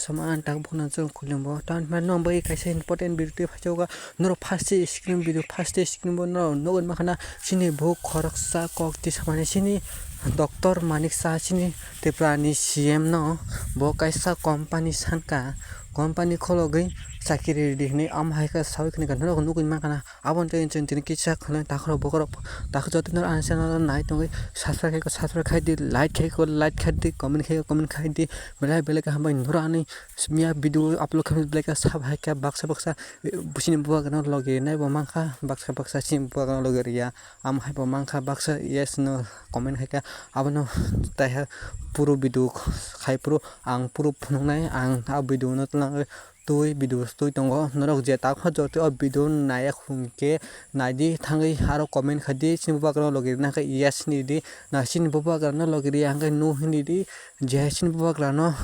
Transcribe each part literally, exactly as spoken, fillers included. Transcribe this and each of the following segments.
Sama ang tak bukhuna chwng kulimbo. Tan hwnba no bai kaisa important video twi phaijago. Norok first day screen video, first day screen bo norok nugwi mankha na chini bukhuk khoroksa kok twi samani chini Doctor Manik Saha chini Tripura ni C M no bo kaisa company sanka, company khologwi chakiri ridi hinwi amo hai khe sawi khwna kha norok nugwi mankha na. Aboni tei chwng tini kisa khwlai takhurok bokhorok takhuk joto no ani channel o nai tongwi subscribe khai subscribe khai di, like khai ko like khai di, comment khai comment khai di, belai belai khe hambai norok ani miya video upload khai belai khe sab hai khe baksa baksa, eh, chini bubagra no logi nai bo mankha baksa baksa chini bubagra no logi riya. Amo hai bo mankha baksa yes no comment khai khe abono taiha puro video khai puro ang puro phunuknai ang a video no twlang twi video twi tongo. Norok je takhuk joto o video naiya hwnkhe naidi thangwi aro comment khai di, chini bubagra no logi rina khe yes hinwi di, na chini bubagra no logi riya hwnkhe no hinwi di, je chini bubagra no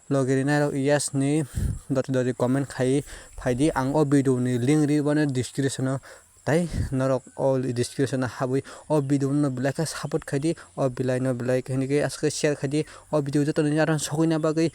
logi rinai rok yes hinwi doti doti comment khai phai di. Ang o video ni link ri bono description o. Tai norok o description o habwi o video no belai khe support khai di, o belai no belai khe hinwi khe aswk share khai di, o video joto ni aro sogwi na bagwi.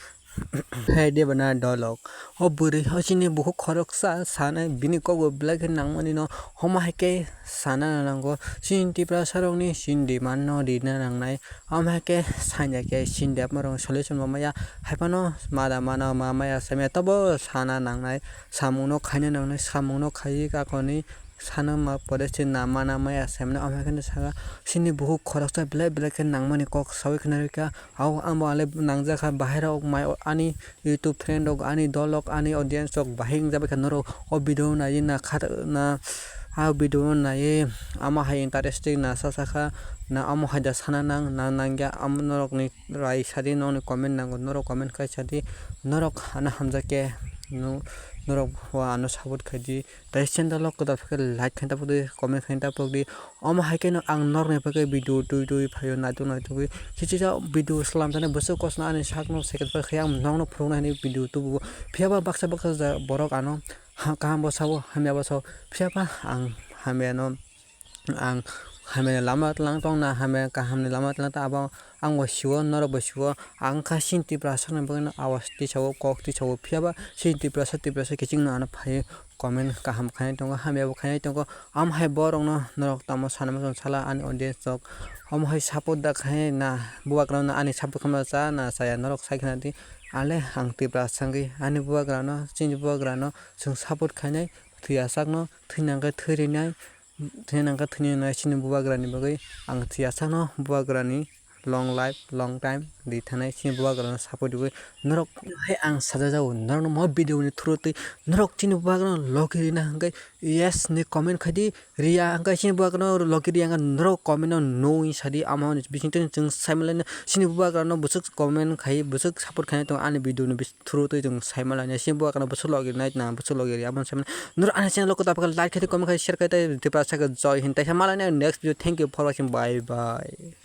Hai de bana dolok. O bwrwi o chini bukhuk khoroksa sanai bini kok bo belai khe nangmani no homo hai khe sana nango. Chini Tiprasa rokni chini demand no rina nangnai. Omo hai khe sanya khe chini demand rok solution bo maya. Hai phano mada mano ma maya samya tobo sana nangnai. Samung no khaina nangnai, samung no khaiwi kakoni sana ma pore se na mana maya se mane omo hai khe saka chini bukhuk khoroksa belai belai khe nangmani kok sawi khna rwkha. Au amo ale nangjak kha bahai rok mai ani YouTube friend rok ani dol rok ani audience rok bahai wngjabai kha norok o video naiwi na kha na a video naiwi amo hai interesting na sa sakha na amo hai da sana nang na nangya amo norok ni rai sadi norok ni comment nango norok comment khai sadi norok ano hamjak khe norok bo ano support khaidi. Tai channel o kwtal khe like khaina tapok di, comment khaina tapok di. Omo hai kheno ang norokni bagwi video twi twi phaio naitok naitokwi. Khichisa video swlam thani bwswk kochno ani sakno second pai khe ang nokno phunukna hwnwi video tubuo. Phiya ba baksa baksa borok ano kaham bo sao, hamya bo sao. Phiya ba ang hamyano ang hamyani lama tlang tong na hamya kahamni lama tlang tong abo ang bo sio norok bo sio ang kha chini Tiprasa ni bagwi no awas tisao kok tisao phiya ba chini Tiprasa Tiprasa kiching no ano phai comment kaham khainai tongo hamya bo khainai tongo. Am hai borok no norok tamo sana mano sala ani audience rok omo hai support da khai na bubagra no ani support khaima cha na chaya norok sai khna di ale ang Tiprasa wngwi ani bubagra no chini bubagra no chwng support khainai thwi achak no thwi nang khe thwi rinai. Thwina nangkha thwina nai chini bubagrani bagwi ang thwi achakno bubagrani long life long time ri thanai chini bubagrano support rwui norok hai ang sajajago norokno mo video ni through twi norok chini bubagrano logi rina hwnkhe yes ni comment khaidi riya hwnkhe chini bubagrano logi riya hwnkhe norok comment no nui sadi amo bisingtwi chwng saimalaina chini bubagrano bwswk comment khai bwswk support khainai tongo ani video ni bis- through twi chwng saima lainai. Chini bubagrano bwswk logi nai na bwswk logi ri amo saimano. Norok ani channel o kwtal khe like khai comment khai share khai tei Tiprasa khe joy hin tei khe malainai next video. Thank you for watching. Bye bye.